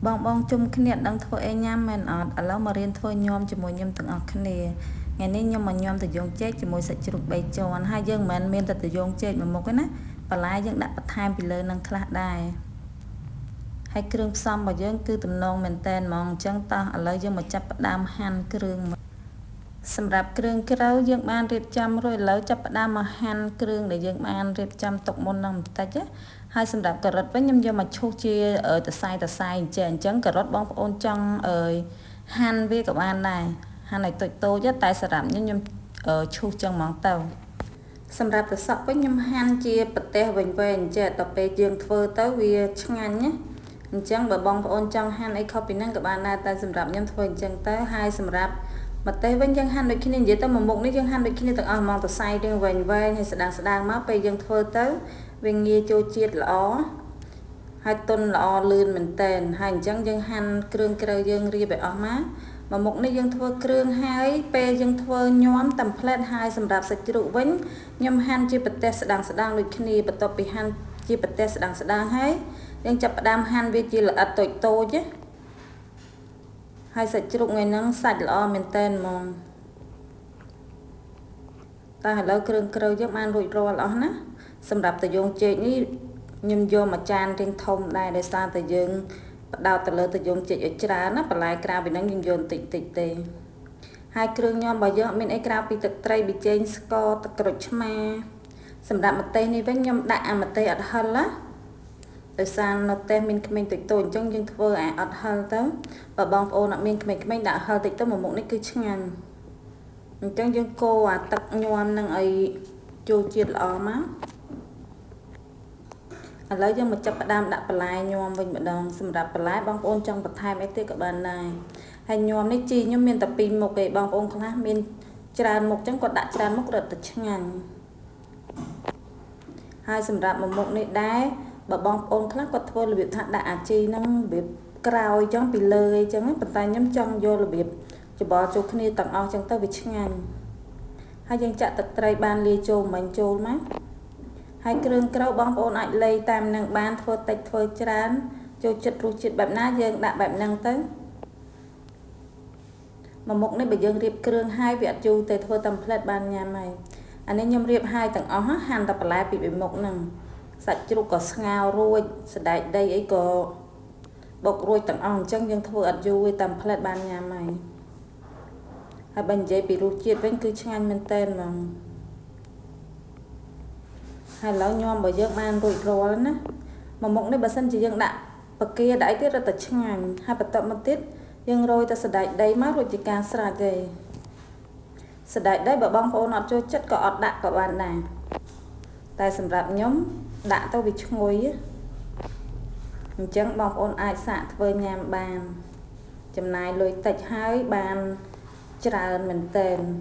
បងបងជុំគ្នាអត់ដឹងធ្វើអីញ៉ាំមែនអត់ឥឡូវមករៀនធ្វើញាំជាមួយខ្ញុំទាំងអស់គ្នាថ្ងៃនេះខ្ញុំមកញាំត្រយងចេកជាមួយសាច់ជ្រូក3ជាន់ហើយយើងមិនមែនមានតែត្រយងចេកមួយមុខទេណាបន្លែយើងដាក់បន្ថែមពីលើនឹងខ្លះដែរហើយគ្រឿងផ្សំរបស់យើងគឺទំនងមែនតែនហ្មងអញ្ចឹងតោះឥឡូវយើងមកចាប់ផ្ដើមហាន់គ្រឿងសម្រាប់គ្រឿងក្រៅយើងបានរៀបចំរួចឥឡូវចាប់ផ្ដើមមកហាន់គ្រឿងដែលយើងបានរៀបចំទុកមុននឹងបន្តិចណាហើយសម្រាប់ការ៉ុតវិញខ្ញុំយកមកឈូសជាតសៃតសៃអញ្ចឹងអញ្ចឹងការ៉ុតបងប្អូនចង់ហាន់វាក៏បានដែរហាន់ឲ្យតូចតូចតែសម្រាប់ខ្ញុំខ្ញុំឈូសចឹងហ្មងទៅសម្រាប់ត្រសក់វិញខ្ញុំហាន់ជាប្រទេសវិញវិញអញ្ចឹងដល់ពេលយើងធ្វើទៅវាឆ្ងាញ់ណាអញ្ចឹងបើបងប្អូនចង់ហាន់អីខុសពីហ្នឹងក៏បានដែរតែសម្រាប់ខ្ញុំធ្វើអញ្ចឹងទៅហើយសម្រាប់ម្ទេសវិញយើងហាន់ដូចគ្នានិយាយទៅមួយមុខនេះយើងហាន់ដូចគ្នាទាំងអស់ហ្មងតសៃរៀងវែងវែងហើយស្ដាងស្ដាងមកពេលយើងធ្វើទៅវាងាយចូលជាតិល្អហើយទុនល្អលឿនមែនតែនហើយអញ្ចឹងយើងហាន់គ្រឿងក្រៅយើងរៀបឲ្យអស់មកមួយមុខនេះយើងធ្វើគ្រឿងហើយពេលយើងធ្វើញាំតាមផ្លែតហើយសម្រាប់សាច់ជ្រូកវិញខ្ញុំហាន់ជាប្រទេសស្ដាងស្ដាងដូចគ្នាបន្ទាប់ពីហាន់ជាប្រទេសស្ដាងស្ដាងហើយយើងចាប់ផ្ដើមហាន់វាជាល្អិតតូចតូចណាហើយសាច់ជ្រូកថ្ងៃហ្នឹងសាច់ល្អមែនតែនហ្មងតែឥឡូវគ្រឿងក្រៅយើងបានរួចរាល់អស់ណាសម្រាប់តយងចេកនេះខ្ញុំយកមួយចានរៀងធំដែរដោយសារតែយើងផ្ដោតទៅលើតយងចេកឲ្យច្រើនណាបន្លែក្រៅពីហ្នឹងយើងយកបន្តិចតិចទេហើយគ្រឿងញ៉ាំរបស់យើងអត់មានអីក្រៅពីទឹកត្រីប៊ីចេងស្ករទឹកក្រូចឆ្មាសម្រាប់ម្ទេសនេះវិញខ្ញុំដាក់អាម្ទេសអត់ហិលណាដោយសារនៅផ្ទះមានក្មេងតូចតូចអញ្ចឹងយើងធ្វើអាអត់ហិលទៅបើបងប្អូនអត់មានក្មេងៗដាក់ហិលតិចទៅមួយមុខនេះគឺឆ្ងាញ់អញ្ចឹងយើងកូរអាទឹកញាំនឹងឲ្យចូលជាតិល្អមកឥឡូវយើងមកចាប់ផ្ដើមដាក់បន្លែញាំវិញម្ដងសម្រាប់បន្លែបងប្អូនចង់បន្ថែមអីទៀតក៏បានដែរហើយញាំនេះជីខ្ញុំមានតែ2មុខឯងបងប្អូនខ្លះមានច្រើនមុខអញ្ចឹងគាត់ដាក់ច្រើនមុខរត់តែឆ្ងាញ់ហើយសម្រាប់មួយមុខនេះដែរបើបងប្អូនខ្លះគាត់ធ្វើរបៀបថាដាក់អាជីហ្នឹងរបៀបក្រោយអញ្ចឹងពីលើអញ្ចឹងប៉ុន្តែខ្ញុំចង់យករបៀបច្បល់ចូលគ្នាទាំងអស់អញ្ចឹងទៅវាឆ្ងាញ់ហើយយើងចាក់ទឹកត្រីបានលាយចូលមិញចូលមកហើយគ្រឿងក្រៅបងប្អូនអាចលៃតាមនឹងបានធ្វើតិចធ្វើច្រើនចូលចិត្តរសជាតិបែបណាយើងដាក់បែបហ្នឹងទៅមួយមុខនេះបើយើងរៀបគ្រឿងហើយវាអត់យូរទេធ្វើតាមផ្លែតបានញ៉ាំហើយអានេះខ្ញុំរៀបហើយទាំងអស់ហាន់តែបន្លែពីមុខហ្នឹងសាច់ជ្រូកក៏ស្ងោររួចសណ្តែកដីអីក៏បុករួចទាំងអស់អញ្ចឹងយើងធ្វើអត់យូរទេតាមផ្លែតបានញ៉ាំហើយហើយបើនិយាយពីរសជាតិវិញគឺឆ្ងាញ់មែនតើហ្មងហើយឥឡូវញាំបើយើងបានរួចរាល់ណាមួយមុខនេះបើសិនជាយើងដាក់បកាដាក់អីទៀតរត់តែឆ្ងាញ់ហើយបន្ទាប់មកទៀតយើងរោយតែសណ្តែកដីមករួចជាការស្រេចទេសណ្តែកដីបើបងប្អូនអត់ចូលចិត្តក៏អត់ដាក់ក៏បានដែរតែសម្រាប់ខ្ញុំដាក់ទៅវាឈ្ងុយអញ្ចឹងបងប្អូនអាចសាកធ្វើញ៉ាំបានចំណាយលុយតិចហើយបានច្រើនមែនទែន។